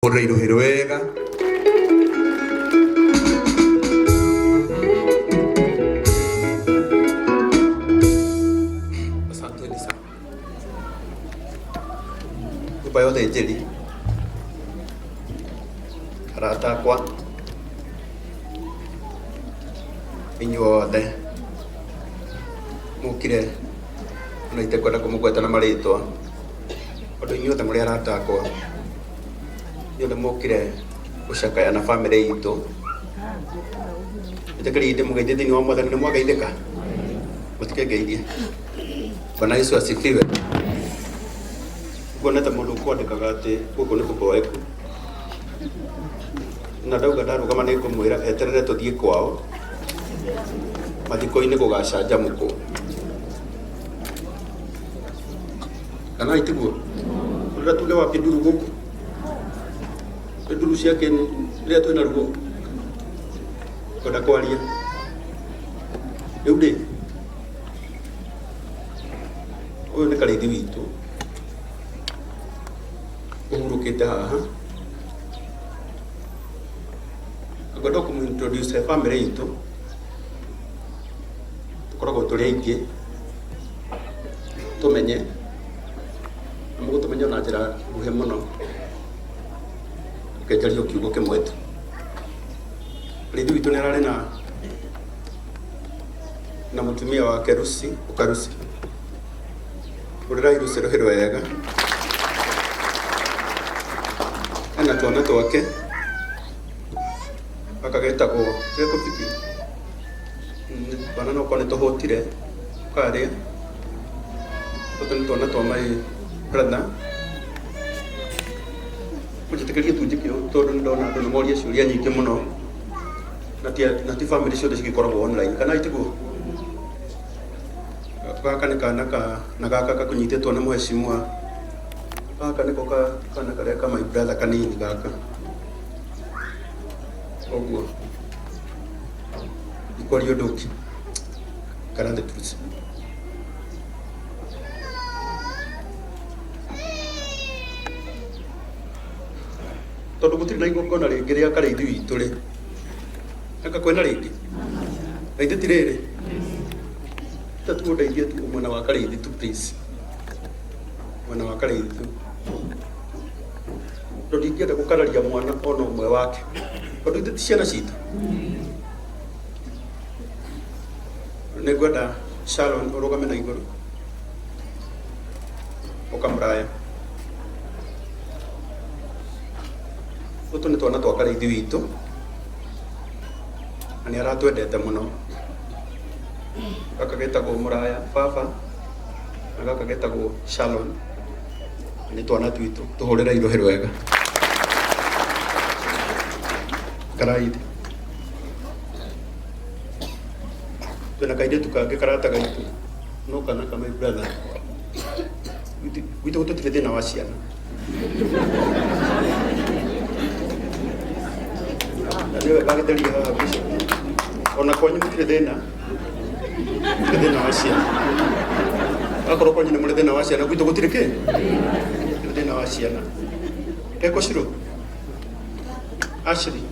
Hũrĩra irũhĩ rwega. Asanteni sana. Nyũmba yothe njeri. Arata akwa. Inyuothe. Mũkire ona itekwenda kũmũgweta na marĩtwa. Tondũ inyuothe mũrĩ arata akwa. Inyuothe mũkire gũcakaya na bamĩrĩ itũ. Njĩtĩkĩriei ndĩmũgeithie thĩinĩ wa Mwathani, nĩ mwageithĩka? Mũtikengeithie. Bwana Yesu asifiwe. Nguonete mũndũ ũkwandĩkaga atĩ gũkũ nĩ kũboeku. Na ndauga ndarũgama nĩ ngũmwĩra eterere tũthiĩ kwao mathiko-inĩ gũgacanjamũkwo. Kana itiguo? Ũrĩa tuge wapi nduru gũkũ? Nĩ nduru ciake rĩrĩa twĩna ruo. Kwenda kwaria. Rĩu rĩ, ũyũ nĩ karĩithi witũ ũhurũkĩte haha. Ngwenda kũmũ introduce he bamĩrĩ itũ. Tũkoragwo tũrĩ aingĩ. Tũmenye, na mũgũtũmenya na njĩra nguhĩ mũno. Reke njarie o kiugo kĩmwe tu. Mũrĩithi witũ nĩ ararĩ na mũtumia wake Lucy, ũka Lucy. Hũrĩrai Lucy rũhĩ rwega. Ena twana twake, gaka getagwo, gekũbiki? Twana no korwo nĩ tũhũtire, karĩa. Tũtũ nĩ twana twa my brother. Mũnjĩtĩkĩrie tu njĩke ũũ tondũ nĩ ndona andũ nĩ moria ciũria nyingĩ mũno na ti bamĩrĩ ciothe cigĩkoragwo online kana itiguo? Gaka nĩ kana ka na gaka kakũnyitĩtwo nĩ mheshimiwa. Gaka nĩko kana karĩa ka my brother kanini gaka. Ũguo ndikwaria ũndũ ũngĩ. Kana thĩ please. Tondũ gũtirĩ na igongona rĩngĩ rĩa karĩithi witũ rĩ, anga kwĩna rĩngĩ? Na ithe ti rĩrĩ? Ta tu ũndeithie tu mwena wa karĩithi tu please. Mwena wa karĩithi tu. Tondũ ndingĩenda gũkararia mwana ona ũmwe wake. Tondũ ithe ti ciana citũ. Nĩ ngwenda Sharon ũrũgame na igũrũ. Ũka mũraya. Tũtũ nĩ twana twa karĩithi witũ. Na nĩ aratwendete mũno. Gaka getagwo mũraya baba na gaka getagwo Sharon. Nĩ twana twitũ. Tũhũrĩre irũhĩ rwega. Karai thĩ. Twĩna kairĩtu kangĩ karata gaitũ no kana ka my brother. Gwitũ gũtirĩ thĩna wa ciana. Na nĩwe ndagĩtarĩ haha mbica. Ona kwanyu gũtirĩ thĩna. Gũtirĩ thĩna wa ciana. Akorwo kwanyu nĩ mũrĩ thĩna wa ciana, gwitũ gũtirĩ kĩ? Gũtirĩ thĩna wa ciana. Eko Shiro. Ashley.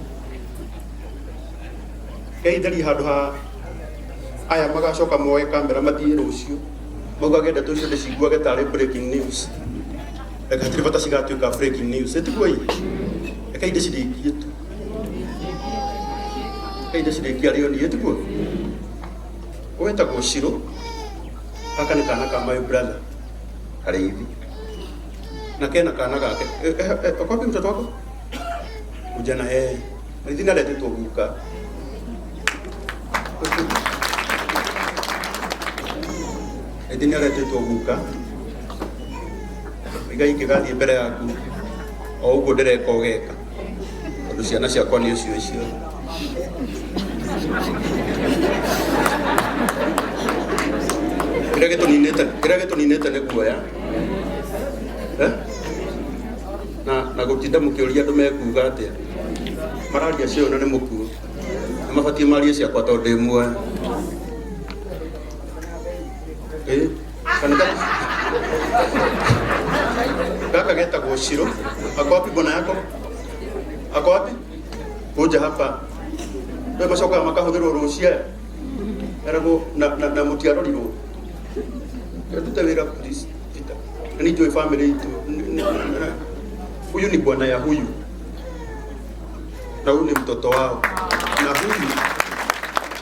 Ngeithĩria handũ ha aya magacoka moe kamera mathiĩ rũciũ maugage ndeto icio ndĩciguage tarĩ breaking news. Reke hatirĩ bata cigatuĩka breaking news. Ĩtiguo ĩ? Rekei ndĩcirĩkie tu. Rekei ndĩcirĩkie arĩ o niĩ ĩtiguo? Wetagwo Shiro. Gaka nĩ kana ka my brother Karĩithi. Na kena kana gake. Wapi mtoto wako? Kuja na yeye. Karĩithi nĩ aretĩtwo guka. Karĩithi nĩ aretĩtwo guka. Igai ingĩgathiĩ mbere yaku o ũguo ndĩreka ũgeka. Tondũ ciana ciakwa nĩ ũcio ciothe. Kĩrĩa gĩtũninĩte nĩ guoya. Eh? Na gũtinda mũkĩũria andũ mekuga atĩa. Mararia cio na nĩ mũkuo. Nĩ mabatiĩ marie ciakwa tondũ ndĩ muoyo. Eh? Kanitha gaka getagwo Shiro. Ako wapi bwana yako? Ako wapi? Kuja hapa. Ndio macokaga makahũthĩrwo rũciũ aya. Eragwo na mũtiarorirwo. Tute wĩra please Peter. Na nĩ njũĩ family itũ. Huyu ni bwana ya huyu. Na huyu ni mtoto wao. Na huyu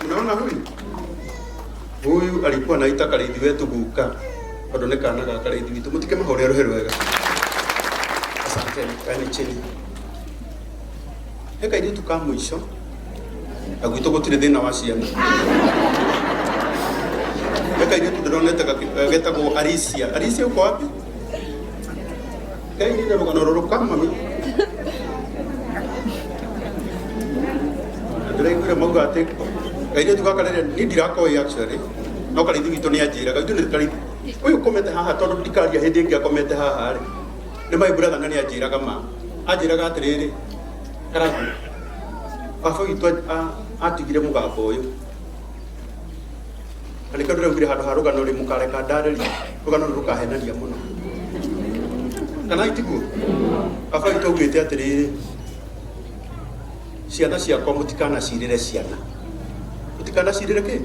mnaona huyu? Huyu alikuwa anaita Karĩithi wetu guka. Tondũ nĩ kana ga Karĩithi witũ. Mũtike mahũre rũhĩ rwega. Asanteni, kaeni chini. He kairĩtu ka mũico. Na gwitũ gũtirĩ thĩna wa ciana. He kairĩtu ndĩronete getagwo Alicia. Alicia uko wapi? Kairire rũgano rũrũ ka mami. Ndĩraiguire mauga atĩ kairĩtu gaka rĩrĩa niĩ ndirakoĩ actually no Karĩithi witũ nĩ anjĩraga ithuĩ nĩ Karĩithi ũyũ ũkomete haha tondũ ndikaria hĩndĩ ĩngĩ akomete haha rĩ nĩ my brother na nĩ anjĩraga ma anjĩraga atĩrĩrĩ Karangũ baba witũ atigire mũgambo ũyũ na nĩkĩo ndĩraugire handũ ha rũgano rĩ mũkareka ndarĩrie rũgano nĩ rũkahenania mũno kana itiguo baba witũ augĩte atĩrĩrĩ ciana ciakwa mũtikanacirĩre ciana mũtikanacirĩre kĩ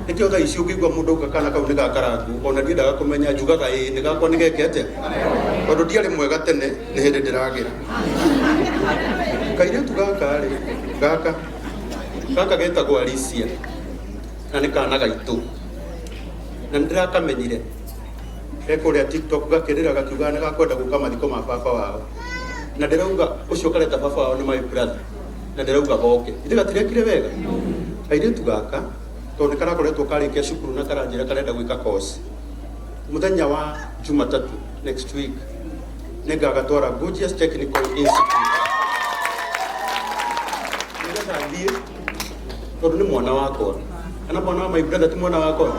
nĩkĩo thaa ici ũngĩigua mũndũ auga kana kau nĩ ga Karangũ ona ndiendaga kũmenya njugaga ĩĩ nĩ gakwa nĩ geke atĩa tondũ ndiarĩ mwega tene nĩ hĩndĩ ndĩragĩra kairĩtu gaka rĩ gaka gaka getagwo Alicia na nĩ kana gaitũ na nĩ ndĩrakamenyire ke kũrĩa TikTok gakĩrĩra gakiuga nĩ gakwenda gũka mathiko ma baba wao na ndĩrauga ũcio kareta baba wao nĩ my brother na ndĩrauga goke ithe gatirekire wega kairĩtu gaka tondũ nĩ karakoretwo karĩkia cukuru na karanjĩra karenda gwĩka course mũthenya wa Jumatatu next week nĩ ngagatwara Gorgeous Technical Institute nĩgetha thiĩ tondũ nĩ mwana wakwa kana mwana wa my brother ti mwana wakwa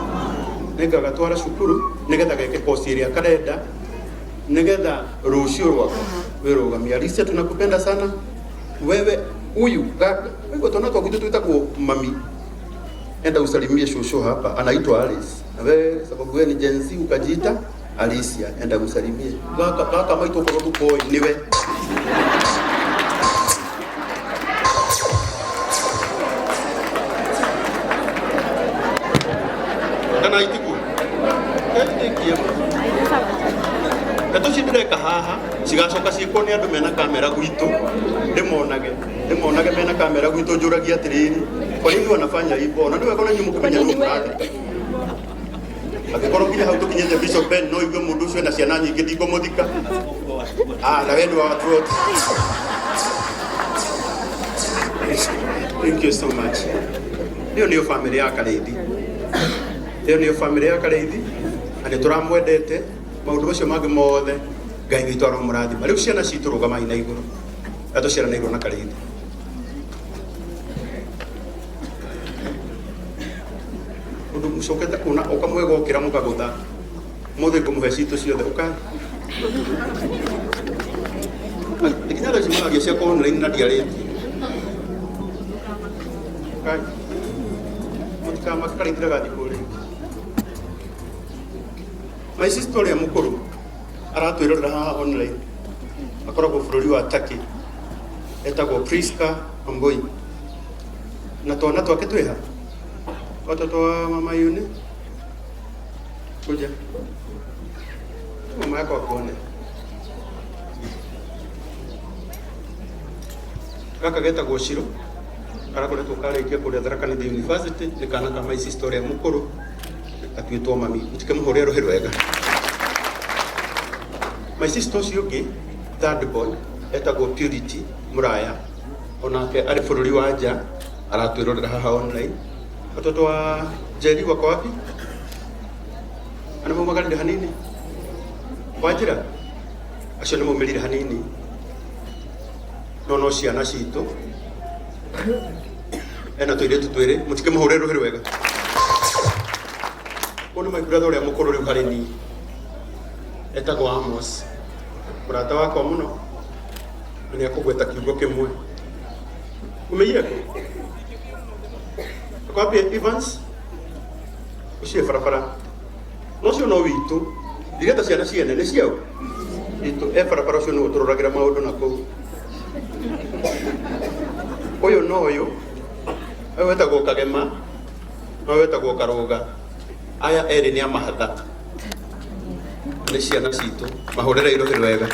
nĩ ngagatwara cukuru nĩgetha geke course ĩrĩa karenda nĩgetha rũciũ rwakwa wĩrũgamie. Alicia, tunakupenda sana wewe huyu wewe twana twa gwitũ twĩtagwo mami enda usalimie shosho hapa anaitwa Alice na wewe sababu wewe ni Gen Z ukajiita Alicia enda usalimie gaka gaka maitũ korwo ndũkoĩ niwe kana itiguo Ketĩkie ndeto ici ndĩreka haha cigacoka ciĩkwo nĩ andũ mena kamera gwitũ ndĩmonage mena kamera gwitũ njũragia atĩrĩrĩ kwa nini wanafanya hivyo na nĩ wega ona inyuĩ mũkĩmenya nũ mũrathika angĩkorwo nginya hau tũkinyĩte Bishop Ben no igue mũndũ ũcio ena ciana nyingĩ ndikũmũthika ah na we nĩ wa watu wote. Thank you so much. Ĩyo nĩyo family ya Karĩithi. Ĩyo nĩyo family ya Karĩithi na nĩ tũramwendete maũndũ macio mangĩ mothe Ngai witũ aromũrathima. Rĩu ciana citũ rũgamai na igũrũ na tũciaranĩirwo na Karĩithi. Ũndũ mũcokete kuona ũka mwega ũkĩra mũkagũtha mũthĩ ngũmũhe citũ ciothe ũka nginya thaa ici maragia ciakwa online na ndiarĩtie Kai mũtikamake Karĩithi ndagathiĩ kũu rĩngĩ. My sister ũrĩa mũkũrũ aratwĩrorera haha online akoragwo bũrũri wa Turkey etagwo Priska Amboi na twana twake twĩha watoto wa mama Yuni kuja mama yako akuone gaka getagwo Shiro karakoretwo karĩkia kũrĩa Tharaka Nithi University nĩ kana ka my sister ũrĩa mũkũrũ gatuĩtwo mami mũtikĩmũhũre rũhĩ rwega. My sister ũcio ũngĩ third born etagwo Purity Mũraya onake arĩ bũrũri wa nja aratwĩrorera haha online. Watoto wa Njeri wako wapi? Ana maumagarire hanini Wanjĩra acio nĩ maumĩrire hanini no no ciana citũ ena tũirĩtu twĩrĩ mũtikĩmũhũre rũhĩ rwega. Ũyũ nĩ my brother ũrĩa mũkũrũ rĩu harĩ niĩ etagwo Amos mũrata wakwa mũno na nĩ akũgweta kiugo kĩmwe umeie kũ akwambie Evans ũcio barabara no ũcio no witũ ndireta ciana ciene nĩ ciao witũ e barabara ũcio nĩwe ũtũroragĩra maũndũ na kũu Kwĩna ũyũ, ũyũ wĩtagwo Kagema na ũyũ wĩtagwo Karũga. Aya erĩ nĩ amahatha, nĩ ciana citũ, mahũrĩre irũhĩ rwega.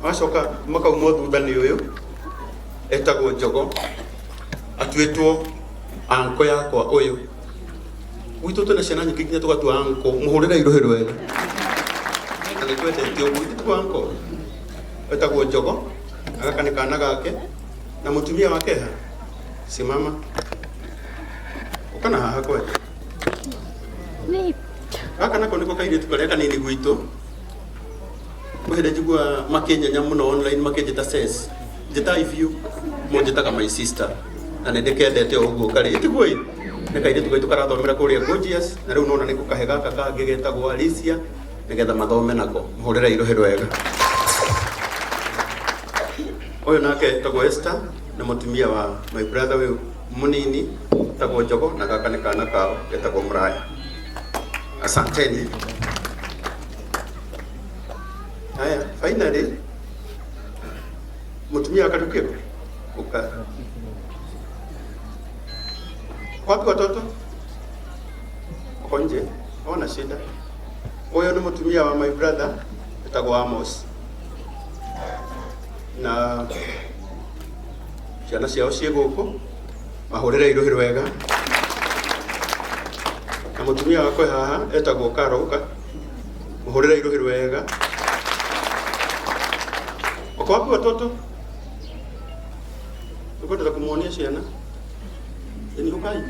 Wacoka makaumwo thutha nĩ ũyũ etagwo Njogo, atuĩtwo anko yakwa ũyũ. Gwitũ twĩna ciana nyingĩ nginya tũgatua anko, mũhũrĩre irũhĩ rwega. Na nĩ twendete ũguo, ithuĩ tũtua anko. Etagwo Njogo, na gaka nĩ kana gake, na mũtumia wake ha? Simama. Ũka na haha kwanja. Gaka nako nĩko kairĩtu karĩa kanini gwitũ. Kwĩ hĩndĩ njiguaga makĩnyenya mũno online makĩnjĩta ses. Njĩtai biũ, mũnjĩtaga my sister. Na nĩ ndĩkendete o ũguo karĩ. Ĩtiguo ĩ? Nĩ kairĩtu gaitũ karathomera kũrĩa Gorgeous, na rĩu nona nĩ ngũkahe gaka kangĩ getagwo Alicia, nĩgetha mathome nako. Mũhũrĩre irũhĩ rwega. Ũyũ nake etagwo Esther, nĩ mũtumia wa my brother ũyũ mũnini etagwo Njogo, na gaka nĩ kana kao getagwo Mũraya. Asanteni. Haya, finally mũtumia wa Kariuki ũka. Wapi watoto? Wako nje? Hawana shida. Ũyũ nĩ mũtumia wa my brother etagwo Amos. Na ciana ciao ciĩ gũkũ, mahũrĩre irũhĩ rwega. Na mũtumia wakwa haha etagwo Karo, ũka. Mũhũrĩre irũhĩ rwega. Wako wapi watoto? Ukwendera kumuonia ciana? Ĩni ũkai.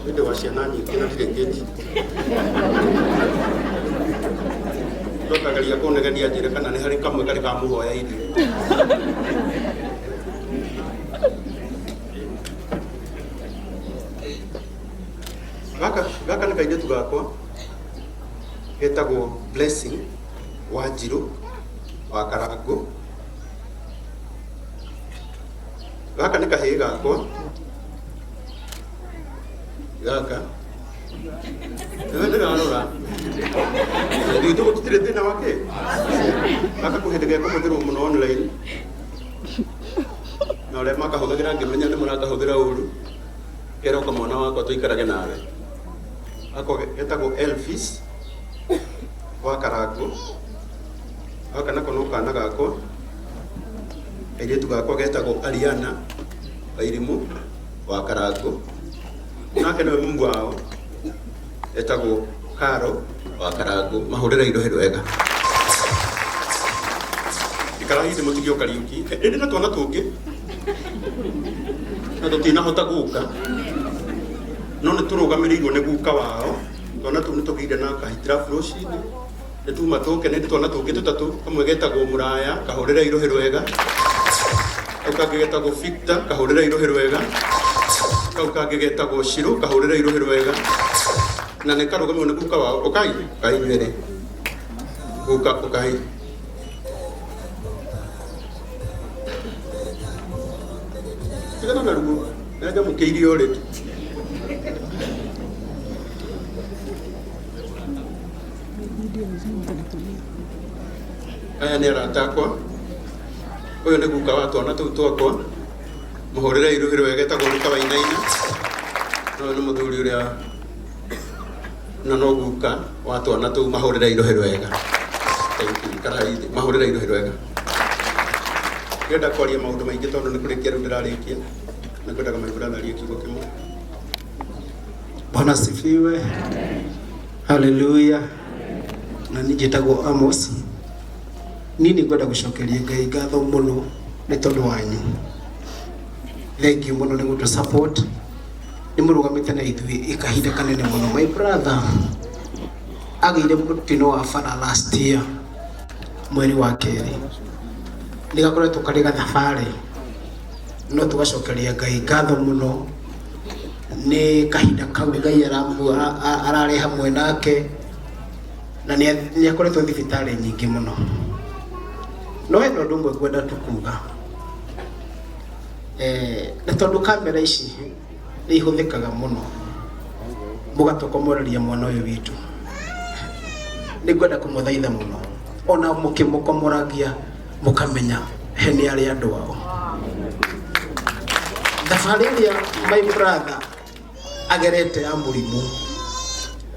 Nĩ wa ciana nyingĩ na ndirĩkĩtie. Ndokageria kũnegenia njĩre kana nĩ harĩ kamwe karĩ kamũhoya irio. Gaka nĩ kairĩtu gakwa getagwo Blessing Wanjirũ wa Karangũ. Gaka nĩ kahĩĩ gakwa gaka nĩwe ndĩrarora ithuĩ tũtirĩ thĩna wa kĩ gaka kwĩ hĩndĩ gekũhũthĩrwo mũno online na ũrĩa makahũthagĩra ngĩmenya nĩ marakahũthĩra ũru keroka mwana wakwa tũikarage nawe gako getagwo Elvis wa Karangũ. Gaka nako no kana gakwa, kairĩtu gakwa getagwo Ariana Wairimu wa Karangũ. Nake nĩwe mumu wao etagwo Karo wa Karangũ. Mahũrĩre irũhĩ rwega. Ikara hihi mũtige Kariuki. Ĩndĩ na twana tũngĩ na tũtinahota gũka no nĩ tũrũgamĩrĩirwo nĩ guka wao. Twana tũu nĩ tũgĩire na kahitirabu rũcinĩ nĩ tuma tũke nĩ twana tũngĩ tũtatũ kamwe getagwo Mũraya kahũrĩre irũhĩ rwega, kau kangĩ getagwo Victor kahũrĩre irũhĩ rwega, kau kangĩ getagwo Shiro kahũrĩre irũhĩ rwega, na nĩ karũgamĩrĩirwo nĩ guka wao. Ũkai, ũkai inyuerĩ, guka ũkai. Tigana na ruo, nĩ anjamũkĩirie already. Aya nĩ arata akwa, ũyũ nĩ guka wa twana tũu twakwa, mũhũrĩre irũhĩ rwega etagwo Luka Wainaina, na ũyũ nĩ mũthuri ũrĩa na no guka wa twana tũu, mahũrĩre irũhĩ rwega. Thank you, ikarai thĩ, mahũrĩre irũhĩ rwega. Ndĩrenda kwaria maũndũ maingĩ tondũ nĩ kũrĩkia rĩu ndĩrarĩkia, na ngwendaga my brother arie kiugo kĩmwe. Bwana asifiwe. Haleluya. Na niĩ njĩtagwo Amos. Niĩ nĩ ngwenda gũcokeria Ngai ngatho mũno nĩ tondũ wanyu. Thank you mũno nĩ gũtũ support. Nĩ mũrũgamĩte na ithuĩ kahinda kanene mũno. My brother agĩire mũtino wa bara last year mweri wa kerĩ. Nĩ gakoretwo karĩ gathabarĩ no tũgacokeria Ngai ngatho mũno nĩ kahinda kau Ngai ararĩ hamwe nake na nĩ akoretwo thibitarĩ nyingĩ mũno. No hena ũndũ ũmwe ngwenda tu kuga, na tondũ kamera ici nĩ ihũthĩkaga mũno mũgatokomoreria mwana ũyũ witũ, nĩ ngwenda kũmũthaitha mũno. Ona mũkĩmũkomoragia mũkamenya he nĩ arĩ andũ ao. Thabarĩ ĩrĩa my brother agerete ya mũrimũ,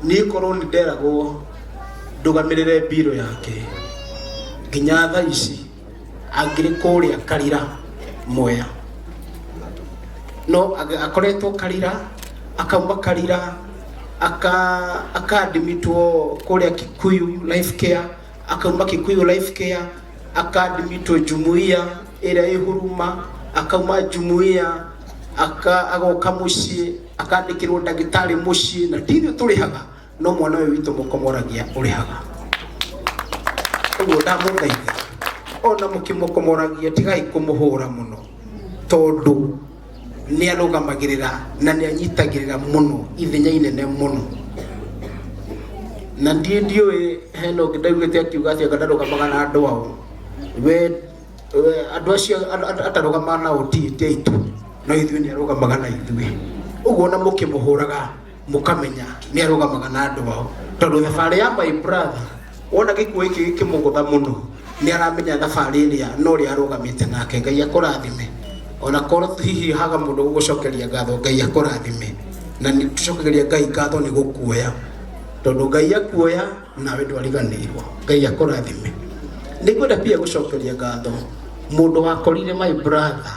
niĩ korwo nĩ nderagwo ndũgamĩrĩre mbirũ yake nginya thaa ici angĩrĩ kũrĩa Karira Mwea, no akoretwo Karira, akauma Karira akadimitwo kũrĩa Kikuyu Life Care, akauma Kikuyu Life Care akadimitwo Jumuiya ĩrĩa ĩ Huruma, akauma Jumuiya agoka mũciĩ, akandĩkĩrwo ndagĩtarĩ mũciĩ, na ti ithuĩ tũrĩhaga, no mwana ũyũ witũ mũkomoragia ũrĩhaga. Ũguo ndamũthaitha ona mũkĩmũkomoragia tigai kũmũhũra mũno, tondũ nĩ arũgamagĩrĩra na nĩ anyitagĩrĩra mũno ithenya inene mũno. Na ndiĩ ndiũĩ hena ũngĩ ndaiguĩte akiuga atĩ anga ndarũgamaga na andũ ao. We andũ acio atarũgamaga nao ti aitũ, no ithuĩ nĩ arũgamaga na ithuĩ. Ũguo ona mũkĩmũhũraga mũkamenya nĩ arũgamaga na andũ ao, tondũ thabarĩ ya my brother wona gĩkuũ gĩkĩ gĩkĩmũgũtha mũno, nĩ aramenya thabarĩ ĩrĩa na ũrĩa arũgamĩte nake. Ngai akũrathime, ona korwo hihi haga mũndũ gũgũcokeria ngatho, Ngai akũrathime. Na nĩ tũcokageria Ngai ngatho nĩ gũkuoya, tondũ Ngai akuoya nawe ndwariganĩirwo. Ngai akũrathime. Nĩ ngwenda pia gũcokeria ngatho mũndũ wakorire my brother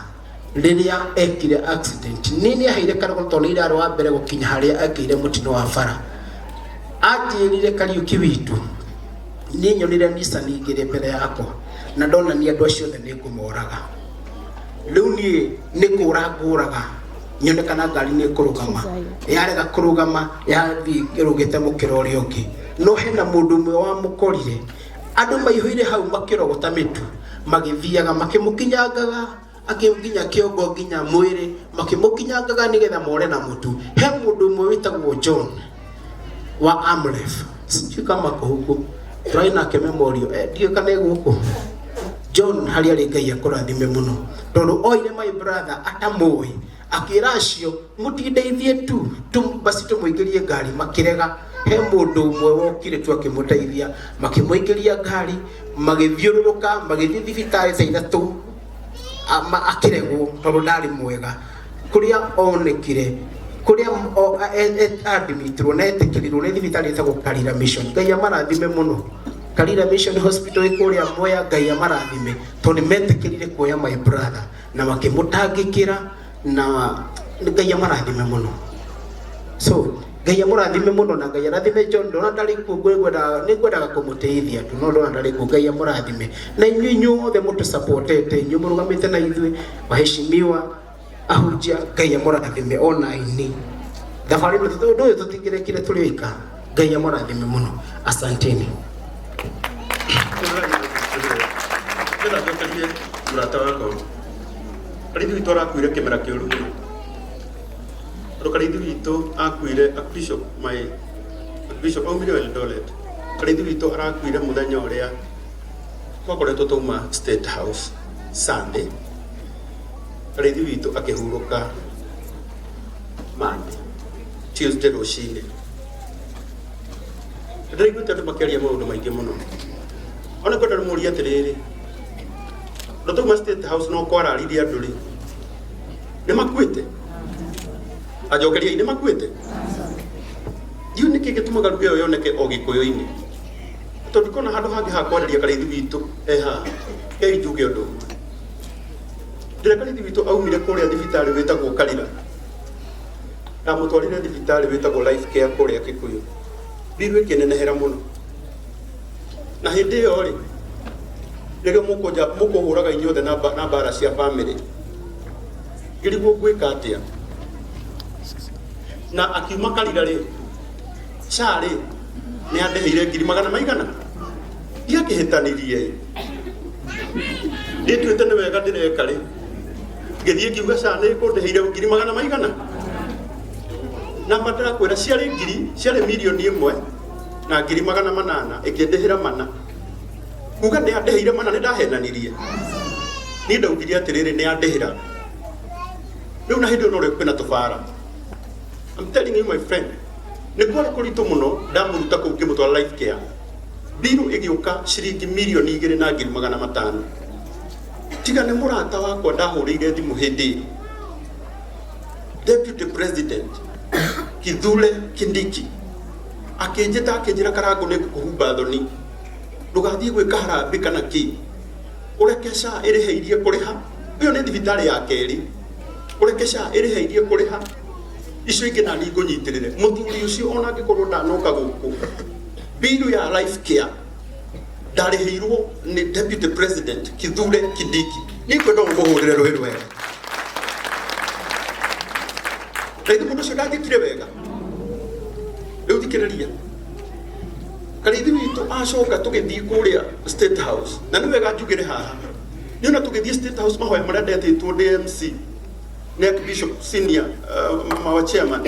rĩrĩa ekire accident. Nĩ nĩ aheire karũgano, tondũ nĩ irarĩ wa mbere gũkinya harĩa ekĩire mũtino wa bara. Anjĩrire, "Kariũki witũ, niĩ nyonire Nissan igĩrĩ mbere yakwa na ndona nĩ andũ acio othe nĩ ngũmoraga. Rĩu niĩ nĩ kũra ngũraga nyone kana ngari nĩ kũrũgama. Yarega kũrũgama, yathiĩ ĩrũgĩte mũkĩra ũrĩa ũngĩ." No hena mũndũ ũmwe wamũkorire, andũ maihũire hau makĩrogota mĩtu, magĩthiaga makĩmũkinyangaga, angĩ nginya kĩongo nginya mwĩrĩ, makĩmũkinyangaga nĩgetha more na mũtu. He mũndũ ũmwe wĩtagwo John wa Amref, sijui kama ako huku, tũrarĩ nake memorial, ndiũĩ kana e gũkũ. John, harĩa arĩ, Ngai akũrathime mũno, tondũ oire my brother atamũĩ, akĩra acio mũtindeithie tu basi tũmũingĩrie ngari, makĩrega. He mũndũ ũmwe wokire tu akĩmũteithia, makĩmũingĩria ngari, magĩthiũrũrũka, magĩthiĩ thibitarĩ ta ithatũ, akĩregwo tondũ ndarĩ mwega. Kũrĩa onekire, kũrĩa admitirwo na etĩkĩrirwo nĩ thibitarĩ ĩtagwo Karira Mission. Ngai amarathime mũno. Karira Mission Hospital ĩ kũrĩa Mwea, Ngai amarathime tondũ nĩ metĩkĩrire kuoya my brother na makĩmũtangĩkĩra, na Ngai amarathime mũno. So Ngai amũrathime mũno na Ngai arathime John. Ndona ndarĩ kuo, nĩ ngwendaga kũmũteithia tu, no ndona ndarĩ kuo. Ngai amũrathime na inyuĩ inyuothe mũtũsupportete, inyuĩ mũrũgamĩte na ithuĩ, waheshimiwa ahunjia, Ngai amũrathime ona aini. Thabarĩ ĩno ũndũ ũyũ tũtingĩrekire tũrĩ oika. Ngai amũrathime mũno, asanteni. Ndĩrenda njokerie mũrata wakwa. Karĩithi witũ arakuire kĩmera kĩũru mũno, tondũ Karĩithi witũ akuire, Archbishop, my Archbishop aumire Eldoret. Karĩithi witũ arakuire mũthenya ũrĩa twakoretwo twauma State House Sunday, Karĩithi witũ akĩhurũka Monday, Tuesday rũcinĩ. Ndĩraiguĩte andũ makĩaria maũndũ maingĩ mũno. Ona kwenda mũrie atĩrĩrĩ, ũndũ twauma State House no kwararirie andũ rĩ, nĩ makuĩte? Anjokeriai, nĩ makuĩte? Ndiũĩ nĩkĩ gĩtũmaga ruga ĩyo yoneke o gĩkũyũ-inĩ, tondũ ndikona handũ hangĩ ha kwarĩria Karĩithi witũ e haha. Kei njuge ũndũ ũmwe. Rĩrĩa Karĩithi witũ aumire kũrĩa thibitarĩ wĩtagwo Karira, ndamũtwarire thibitarĩ wĩtagwo Life Care kũrĩa Kikuyu, mbiru ĩkĩnenehera mũno. Na hĩndĩ ĩyo rĩ, rĩrĩa mũkũnja mũkũhũraga inyuothe na mbara cia family, ngĩrigwo ngwĩka atĩa. Na akiuma Karira rĩ, SHA rĩ nĩ andĩhĩire ngiri magana maigana, ndiakĩhĩtanirie, ndĩtuĩte nĩ wega ndĩreka rĩ, ngĩthiĩ ngiuga SHA nĩ kũndĩhĩire ngiri magana maigana, na ma ndĩrakwĩra ciarĩ ngiri, ciarĩ 1,800,000, ĩkĩndĩhĩra mana. Kuga nĩ andĩhĩire mana, nĩ ndahenanirie. Niĩ ndaugire atĩrĩrĩ, nĩ andĩhĩra rĩu, na hĩndĩ ĩyo no rĩo kwĩna tũbara. I'm telling you, my friend, nĩ kwarĩ kũritũ mũno. Ndamũruta kũu ngĩmũtwara Life Care. Mbiru ĩgĩũka ciringi mirioni 2,500. Tiga nĩ mũrata wakwa ndahũrĩire thimũ hĩndĩ ĩyo, Deputy President Kithure Kindiki akĩnjĩta akĩnjĩra, Karangũ, nĩ ngũkũhumba thoni, ndũgathiĩ gwĩka harambĩ kana kĩ, ũreke SHA ĩrĩheirie kũrĩha. Ĩyo nĩ thibitarĩ ya kerĩ, ũreke SHA ĩrĩheirie kũrĩha icio ingĩ nani ngũnyitĩrĩre. Mũthuri ũcio ona angĩkorwo ndanoka gũkũ, biru ya Life Care ndarĩhĩirwo nĩ Deputy President Kithure Kindiki. Niĩ ngwenda ũmũhũrĩre rũhĩ rwega na ithe mũndũ ũcio ndangĩkire wega. Rĩu thikĩrĩria, Karĩithi witũ acoka tũgĩthiĩ kũrĩa State House, na nĩ wega njugĩre haha nĩ ona tũgĩthiĩ State House, mahoya marĩa ndetĩtwo ndĩ MC nĩ Archbishop Senior, our chairman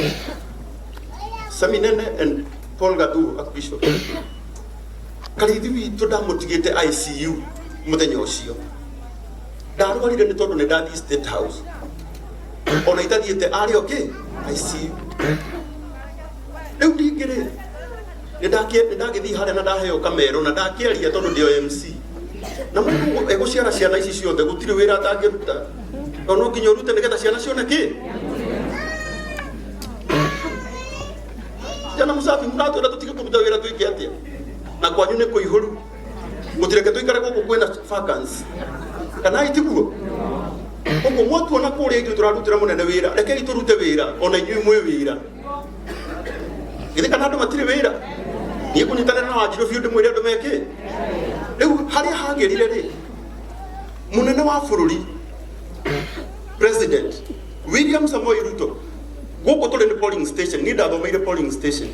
Sami Nene and Paul Gathuru, Archbishop. Karĩithi witũ ndamũtigĩte ICU mũthenya ũcio, ndarwarire nĩ tondũ nĩ ndathiĩ State House. Ona itathiĩte arĩ okay ICU. Rĩu ningĩ rĩ, nĩ ndagĩthiĩ harĩa na ndaheo kamero na ndakĩaria tondũ ndĩ o MC, na mũndũ egũciara ciana ici ciothe gũtirĩ wĩra atangĩruta, tondũ no nginya ũrute nĩgetha ciana cione kĩ. Jana mũcabi mũratwĩra tũtige kũruta wĩra, twĩke atĩa? Na kwanyu nĩ kũihũru, mũtireke tũikare gũkũ kwĩna vacancy, kana itiguo? Ũguo mwatuona kũrĩa ithuĩ tũrarutĩra mũnene wĩra, rekei tũrute wĩra ona inyuĩ mwĩ wĩra. Githĩ kana andũ matirĩ wĩra? Niĩ ngũnyitanĩra na Wanjirũ biũ ndĩmwĩre andũ meke. Rĩu harĩa hagĩrire rĩ, mũnene wa bũrũri, President William Samoei Ruto, gũkũ tũrĩ nĩ polling station. Niĩ ndathomeire polling station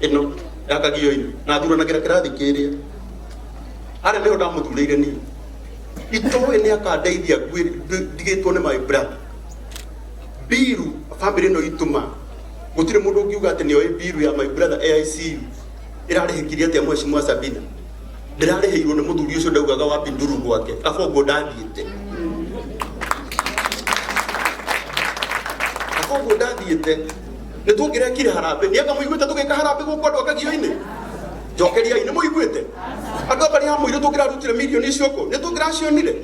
ĩno ya Kagio-inĩ na thuranagĩra kĩrathi kĩrĩa harĩa nĩho ndamũthurĩire. Niĩ itoĩ nĩ akandeithia ndigĩtwo nĩ my brother. Biru family ĩno itũma gũtirĩ mũndũ ũngiuga atĩ nĩoĩ biru ya my brother AICU ĩrarĩhĩkirie atĩa. Mheshimiwa Sabina, ndĩrarĩhĩirwo nĩ mũthuri ũcio ndaugaga wa Binduru gwake, kaba ũguo ndathiĩte, kaba ũguo ndathiĩte, nĩ tũngĩrekire harambĩ. Nĩ anga mũiguĩte tũgĩka harambĩ gũkũ andũ akagio-inĩ? Njokeriai, nĩ mũiguĩte andũ anga rĩa mũirũ tũngĩrarutire mirioni icio kũ? Nĩ tũngĩracionire.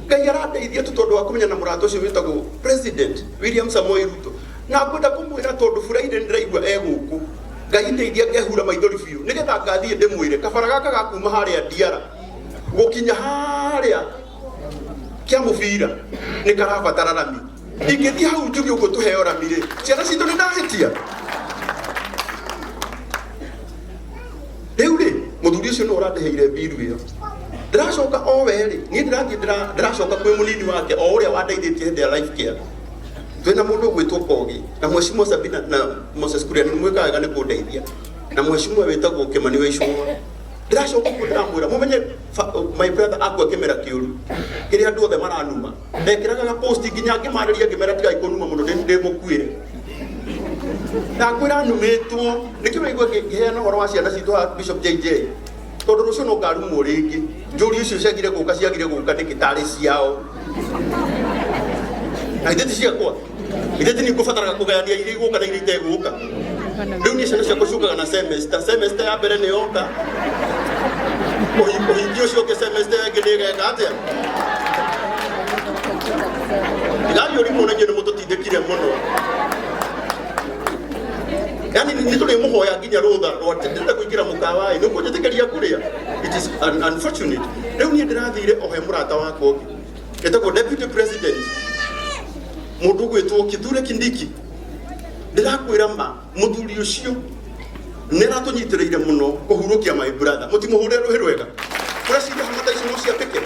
Ngai arandeithia tu tondũ wa kũmenya na mũrata ũcio wĩtagwo President William Samoei Ruto. Na ngwenda kũmwĩra tondũ Friday nĩ ndĩraigua e gũkũ, Ngai ndeithia ngehura maithori biũ nĩgetha ngathiĩ ndĩmwĩre kabara gaka ga kuma harĩa Ndiara gũkinya harĩa kĩa mũbira nĩ karabatara rami. Ingĩthiĩ hau njuge ũguo tũheo rami rĩ, ciana citũ nĩ ndahĩtia? Rĩu rĩ, mũthuri ũcio nĩ ũrandĩhĩire mbiru ĩyo. Ndĩracoka o we rĩ, niĩ ndĩrathiĩ ndĩracoka kwĩ mũnini wake o ũrĩa wandeithĩtie hĩndĩ ya Life Care. Twĩna mũndũ ũgwĩtwo Kogi na Mheshimiwa Sabina na Moses Kuria, nĩ mwĩkaga wega nĩ kũndeithia, na mheshimiwa wĩtagwo Kĩmani wa Icũng'wa. Ndĩracoka ũguo ndĩramwĩra, mũmenye my brother akua kĩmera kĩũru kĩrĩa andũ othe maranuma. Ndekĩraga ga post nginya ngĩmarĩria ngĩmera tigai kũnuma mũno, ndĩmũkuĩre. Ndakwĩra numĩtwo nĩkĩo waigua ngĩheana ũhoro wa ciana citũ haha, Bishop JJ, tondũ rũciũ no ngarumwo rĩngĩ njũri icio ciagire gũka, ciagire gũka nĩkĩ tarĩ ciao na ithe ti ciakwa? Ithe ti nĩngũbataraga kũgayania iria igũka na iria itegũka? Rĩu niĩ ciana ciakwa ciũkaga na semester. Semester ya mbere nĩ yoka, ũhingi ũcio ũngĩ semester ĩngĩ nĩ ĩgeka atĩa? Tigai ũrimũ, na inyuĩ nĩ mũtũtindĩkire mũno. Yani nĩ tũrĩmũhoya nginya rũtha rwa ndĩrenda kũingĩra mũkawa ĩ, nĩ ũkũnjĩtĩkĩria kũrĩa. It is unfortunate. Rĩu niĩ ndĩrathire o he mũrata wakwa ũngĩ ĩtagwo Deputy President, mũndũ ũgwĩtwo Kithure Kindiki. Ndĩrakwĩra ma, mũthuri ũcio nĩ aratũnyitĩrĩire mũno kũhurũkia my brother. Mũtimũhũrĩre rũhĩ rwega. Ũreciria hama ta ici no ciambĩke?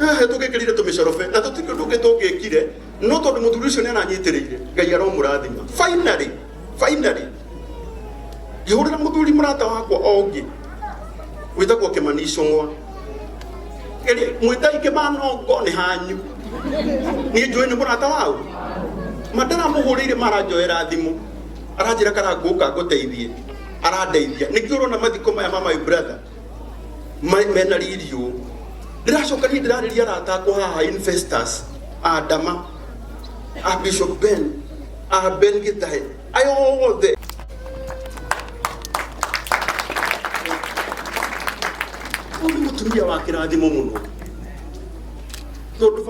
Ehe, tũngĩkĩrire tũmĩcorobe na tũtirĩ ũndũ ũngĩ tũngĩkire, no tondũ mũthuri ũcio nĩ aranyitĩrĩire, Ngai aromũrathima. Finally, finally ngĩhũrĩra mũthuri mũrata wakwa o ũngĩ wĩtagwo Kĩmani Icũng'wa. Mwĩtai Kĩmanongo nĩ hanyu, niĩ njũĩ nĩ mũrata wau ma. Ndaramũhũrĩire, maranjoera thimũ, aranjĩra, "Karangũka ngũteithie." Arandeithia. Nĩkĩo ũrona mathiko maya ma my brother mena riri ũũ. Ndĩracoka niĩ ndĩrarĩria arata akwa haha, investors a Ndama, a Bishop Ben, a Ben Gĩtahe, aya othe. Ũyũ nĩ mũtumia wa kĩrathimo mũno, tondũ